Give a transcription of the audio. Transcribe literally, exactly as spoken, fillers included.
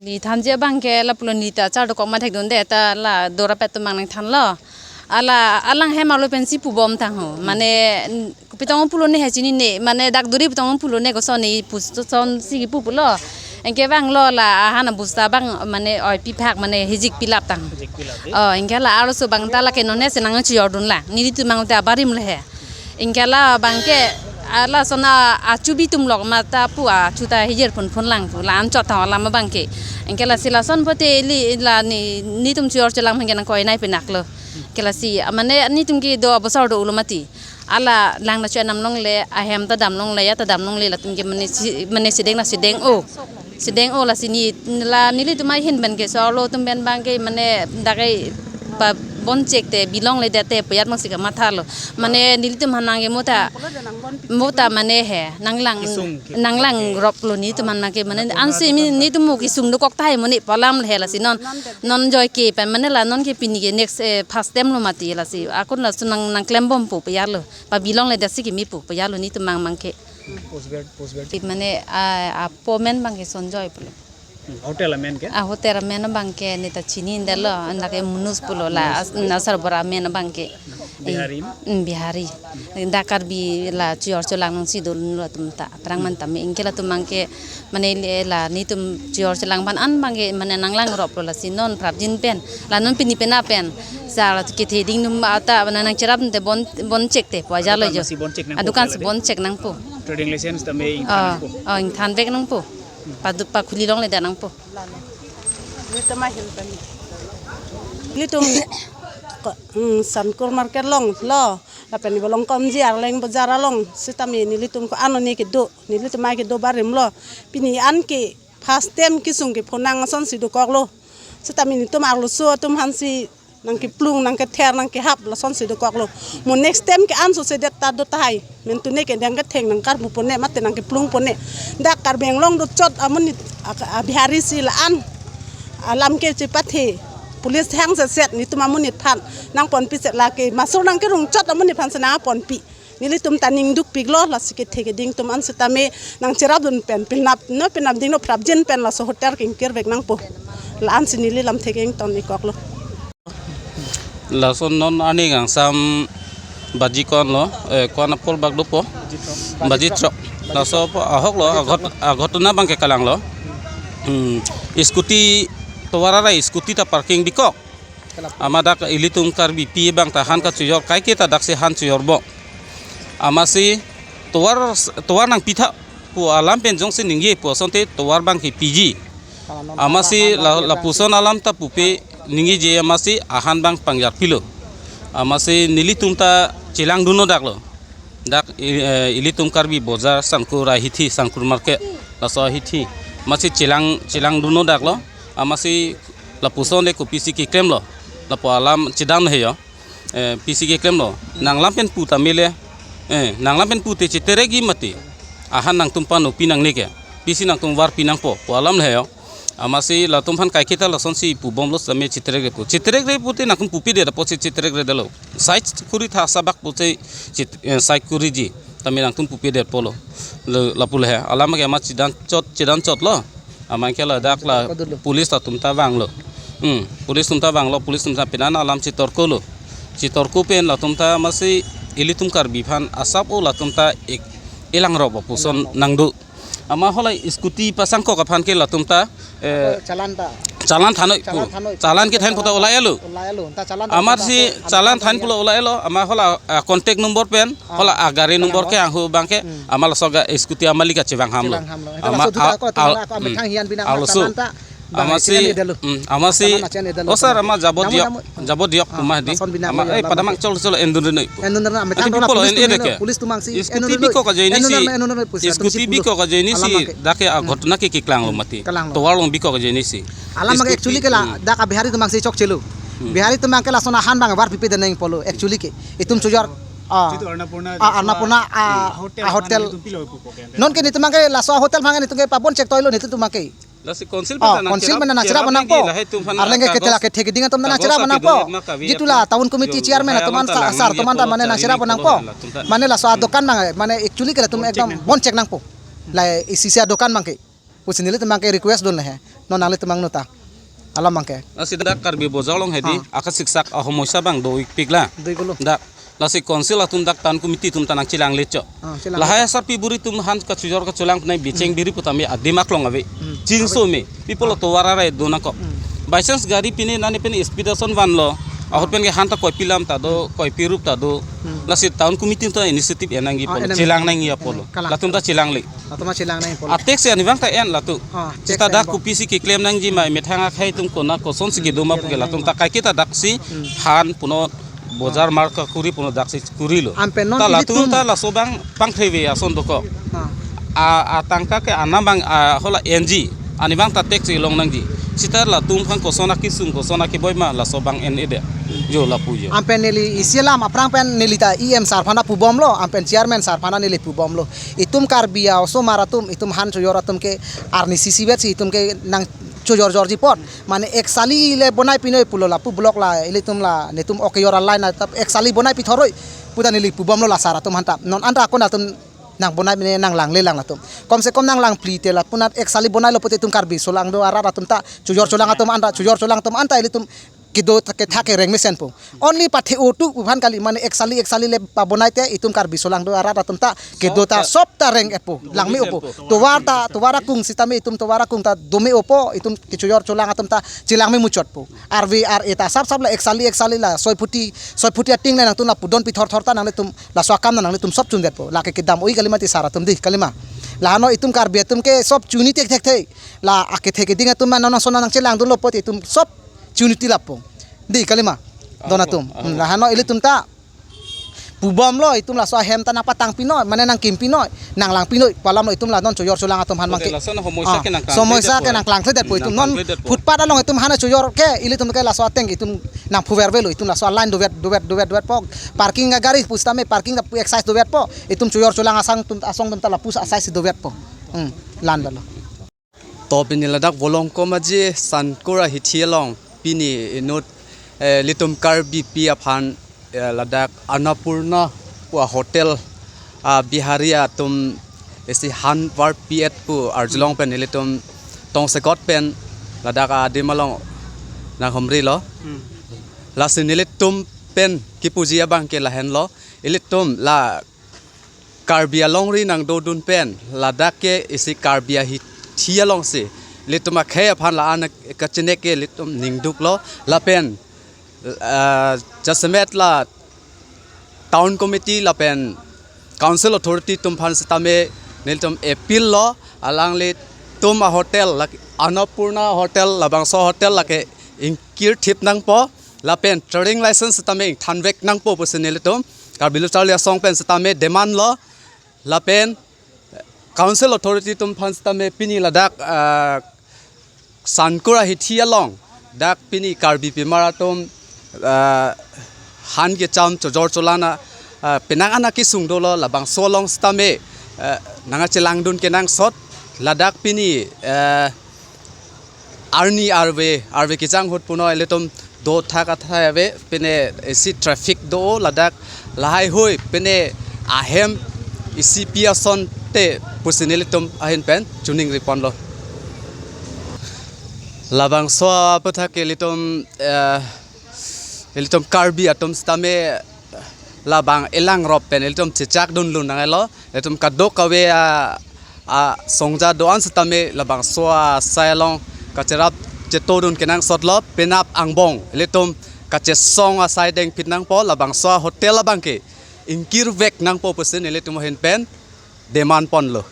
Neli thanji abang ke lapulo, neli ta char dokok ma thekdunde, ta la dorapet atum abang nangthanlo. Ala alang hem arlo pensi pubom tang ho. Mane, n-, pitong pulo ne he chinine, mane dak duri pitong pulo ne koson ne puson si kipu pulo. Anke abang lo la ahan abusta abang mane oi piphak mane hijik pilap tang. Hijik pilap, eh? Oh, anke la arloso abang ta lake non he si nangchijordun lang. Nelitum abang ta barim le he. Anke la abang ke, ala son achubi atum lok ma ta pu achu ta hijir phun phun lang pu la anchot tang alam abang ke. Anke lasi lason pote ili la ne, netum chijor chelang abang ke nangkoi nai pinak lo. Anke lasi, mane netum ke do abosor do-olo mati. Ala lang na chu anam longle, ahem ta dam longle, ya ta dam longle, latum ke mane si, mane sideng na sideng-o. Sideng-o lasi ne, la nelitum ahin pen ke, so arlo atum pen abang ke, mane dak ke pabonchek te, bilong le det te, puyat mang si kamatha lo. Mane nelitum aphan abang ke mo ta, mo ta mane he, nanglang, Kisung, ki-, nanglang rop lo netum aphan abang ke, mane, Nanglang ansi mi, rop. Netum mo kisung dokok tahai mo ne pu alam le he lasi non, non joike pen mane la non ke pini ke next, eh, first term lo mati lasi. Akun laso nang, nangklem bompo puyat lo. Pabilong le det si kimi pu puyat lo netum abang abang ke. Post grad-, post grad-. Mane, a, apo amen abang ke Sonjoy pulo. Hmm, hotel amen ke? A hotel amen abang ke ne ta chinine detlo, andak ke Munus pulo la, Munus. As-, Nasar Bora amen abang ke. Bihari? Eh, mm, Bihari. Dak Karbi la chijor chelang nangsi dolo atum ta, aphrang man tame, anke latum abang ke, mane le la netum chijor chelang aphan an abang ke, mane nanglang rop lo lasi non prapjin pen, la non pini pena pen. Sa la kethe ding atum ta, mane nangcherap te bon, bonchek te, pu ajalo Adukan jo. Masi bonchek nangpo Adukan pala si de? Bonchek nangpo. Trading license tame ingthan Oh, nangpo? Oh, ingthan vek nangpo. Padu, pakhuli longle det nangpo. Nelitum ahin pen. Nelitum ko, hmm, Sankur market along lo. Lapen ibolong Komji Arleng bazar along. Sitame nelitum ko-an ne kedo. Nelitum ai kedo barim lo. Pini an ke first term kisung ke phonang ason si dokok lo. Sitame netum arloso atum aphan si nangkeplung, nangkether, nangkehap, lason si dokok lo. Mo next term ke an so se det ta do tahai. Mentune ke nangketheng, nangkarpu pone, mate nangkeplung pone. Dak Karbi Anglong do chot amonit, a, a Bihari si la-an alam ke chepathe. Police hang se set, netum amonit aphan nangponpi set lake. Masur nangkerung chot amonit aphan si nangponpi. Nelitum ta ning dukpik lo, lasi kethe keding atum an sitame nangcherapdun pen, penap, no penap ding no prapjin pen laso hotel kingkir vek nangpo. La-an si neli lamthe ke ington ikok lo. Lason non aning angsam baji ko-an lo, eh, ko-an apor bak dopo? Baji throk. Laso po ahok lo, aghot-, aghotona abang ke kalang lo. Hmm. Scooty, tovar arai scooty ta parking bikok. Amat dak ilitum Karbipi abang ta han kachojor, kaike ta dak si han chojor bo. Amatsi tovar, tovar nangpitha pu alam pen jongsi ningje pu asonte tovar abang ke piji. Amatsi la, lapuson alam ta pupe ningjeje amatsi ahan abang pangjar pilo. Amatsi nelitum ta chelangdunlo dak lo. Dak i-, eh, ilitum Karbi bojar Sangkur ahithi, Sangkur market. Laso ahithi. Amatsi chelang, chelangdunlo dak lo. Amatsi lapuson le kopisi keklem lo. Lapu alam chedam he yo. Eh, pisi keklem lo. Nanglam pen pu tame le. Eh, nanglam pen pute cheterekji mati. Ahan nangtum panopi nangne ke. Pisi nangtum varpi nangpo. Pu alam le yo. Amatsi latum aphan kaike ta lasonsi pubomlo tame cheterekre pu. Cheterekre pute nangtum pupidet apotsi cheterekre detlo. Side kuri tha sabak pute chet-, eh, side kuriji. Tame nangtum pupidet polo. Le, lapu le he. Alam ke amat chedan chot, chedan chot lo. Amat ke ladak la police atum ta vanglo. Hmm, police atum ta vanglo, police atum ta penang alam chetorko lo. Chetorko pen latum ta amatsi ilitum Karbi aphan asap-o latum ta ik-, elangrop puson nangdo. Amat halai scooty pasangkok aphan ke latum ta, eh, Challan ta. Challan thanoi pu. Challan thanoi. Challan kethan puta ulai lo. Ulai lo. Ta challan ta Amatsi challan than pulo ulai lo. Amat hala, ah, contact number pen, hala, ah, gari number ke anghu abang ke, amat laso ga scooty amat lika chevang ham lo. Chevang ham lo. Amat laso duta al-, ako, al-, ako, amethang hian bina amat laso challan ta. Amatsi, amatsi, oh, sir, amat jabo diok, jabo diok, ah, kumah di. Lason bina amat, eh, pada mang chol chol endun reno ipu. Endun reno, amat adi tang polo police en ede ke. Police atum abang si scooty endun reno. Bikok aja ini si. Scooty bikok aja ini si. Alam ke. Dak ke aghotona ke keklang lo mati. Keklang lo. Tovar along bikok aja ini si. Alam ke actually ke la, dak a Bihari atum abang si chokchelo. Hmm. Bihari atum abang ke lason ahan abang varpipe deneng polo. Actually ke. Itum chojor. Ah. Jitu Annapurna, ah, Annapurna, ah, hotel. Non ke netum abang ke laso hotel abang netum ke pabonchek toilo netum abang ke. Lasi council pen nang cherap, cherap nangpo. Arleng ke ketela kethe keding atum nang cherap nangpo. Jitu la town committee chairman atum an sa-, sir atum an ta mane nang cherap nangpo. Mane laso adokan abang, mane actually ke latum ekdom bonchek nangpo. La isi isi adokan abang ke. Pusi nelitum abang ke request dun le he. Non nanglitum angno ta alam abangke. Lasi dak Karbi Bojar along hedi, ah, akasiksak ahomoisa abang do-ikpik la. Doi kolo. Dak, lasi council atum dak town committee atum ta nangchelang le cho. Ah, chelang. Lahai asarpi buri atum han kachojor kacholang nai bicheng, hmm, biri putame adim aklong ave. Hmm. Chinso ave. Me, people, ah, tovar arai do nangkok. Hmm. By chance gari pine nani pine speed ason vanlo. Ahut pen ke han ta koipi lam ta do, koipi rup ta do. Hmm. Lasi town committee ta initiative en nangji, ah, apotlo. En nang-, chelang nangji apotlo. Kalang. Latum ta chelang le. Latum ta chelang nangji apotlo. A tax si arnivang ta en latum. Ah, tax sita ta dak en bo. Kopisi keklem nangji ma, methang akhei atum konat kosonsi kedo ma pu ke latum ta kaiketa daksi, hmm, han puno bojar, ah, marka kuri puno daksi kurilo. Anpen non ta latum ilitum ta laso abang pangthrevi ason dokok. Ah. A, atangka ke anam abang, a, hala enji. Arnivang ta tax si long nangji. Sita latum aphan koson akesung, koson akeboi ma laso abang en-edet. Jo lapu jo. Anpen neli isi alam aphrang pen neli ta E M sir aphan ta pubomlo, anpen chairman sir aphan ta neli pubomlo. Itum Karbi a-osomar atum, itum han chojor atum ke arni isi isi vet si itum ke nangchojor jorji apot. Mane ek sali le bonai pinoi pulo lapu block la, ilitum la, netum ok kejor a-line na ta ek sali bonai pithoroi pu ta neli pubomlo la sir atum aphan ta. Non anta akon atum nangbonai mene nanglang le lang latum. Kom se kom nanglang phli te lapu nat ek sali bonailo pute itum Karbi solang do arat atum ta chojor cholang atum anta, chojor cholang atum anta ilitum kedo ta ketha kereng mesen po. Only pathe-o tu pu aphan kali, mane ek sali ek sali le pabonai te itum Karbi solang do arat atum ta kedo ta sop ta reng-etpo, langme-opo. Tovar ta, tovar akung sitame itum tovar akung ta dome-opo, itum kechojor cholang atum ta chelang memuchotpo. Arve ar-e ta sap sap la ek sali ek sali la soi phuti, soi phuti ating le nangtum la pudon pithor thor ta nanglitum laso akam nanglitum sop chundetpo. Lake kedam oi kalima ti sir atum di kalima. Lahano itum Karbi atum ke sop chuni tek tek thek. La akethe keding atum ma non ason nangchelang dunlo pute itum sop chuni ti lapo. Di kalima. Don atum. Ahok, ahok. Hmm, lahano ilitum ta pubomlo itum laso ahem ta nangpatang pinoi, mane nangkim pinoi, nanglang pinoi, pu alamlo itum la non chojor cholang atum aphan. Oke, mangke. Laso na homoisa, ah, ke nangklang homoisa thredet ke po. Nangklang thredet po itum. Non nangklang thredet po. Footpath along itum han chojor ke, ilitum ke laso ateng itum nangphuver avelo, itum laso a-line dovet, dovet, dovet, dovetpo. Parking agari pusitame, parking a-excise dovetpo. Itum chojor cholang asong atum, asong atum ta lapu asai si dovetpo. Hmm, lan dalo. To pini ladak Volongkom Aje Sankur ahithi along pini inut, eh, ilitum Karbipi aphan, eh, ladak Annapurna pu a-hotel, ah, Bihari atum isi han varpi-et pu arjulong pen ilitum tongsekot pen ladak adim along nanghumrilo. Hmm. Lasi nelitum pen kipuji abang ke lahenlo. Ilitum la Karbi alongri nangdodun pen, ladak ke isi Karbi ahithi alongsi ilitum akhei aphan la-an kachenek ke ilitum ningduklo, lapen, ah, jasemet la town committee lapen council authority atum aphan sitame nelitum appeal lo, alanglitum a-hotel lake Annapurna Hotel, labangso hotel lake ingkirthip nangpo, lapen trading license sitame ingthanvek nangpo pusi nelitum Karbi Lo Charli Asong pen sitame demand lo, lapen council authority atum aphan sitame pini ladak, ah, Sankur ahithi along dak pini Karbipimar atum, ah, han kecham chojor cholang, ah, penang an akesung dolo, labangso along sitame, ah, nangchelangdun kenangsot, ladak pini, ah, arni arve, arve kejang ahut puno ilitum dothak athai ave, pine isi traffic do ladak lahai hui, pine ahem isi pi asonte pusi nelitum ahin pen choningri ponlo. Labangso aputhak ilitum, eh, ilitum Karbi atum sitame labang elangrop pen ilitum chechakdunlun nanglo. Ilitum kadokave a, asongja do-an sitame labangso asai along kacherap chetodun kenangsotlo, penap angbong ilitum kachesong asai dengpit nangpo, labangso hotel abangke ingkirvek nangpo pusi nelitum ahin pen demand ponlo.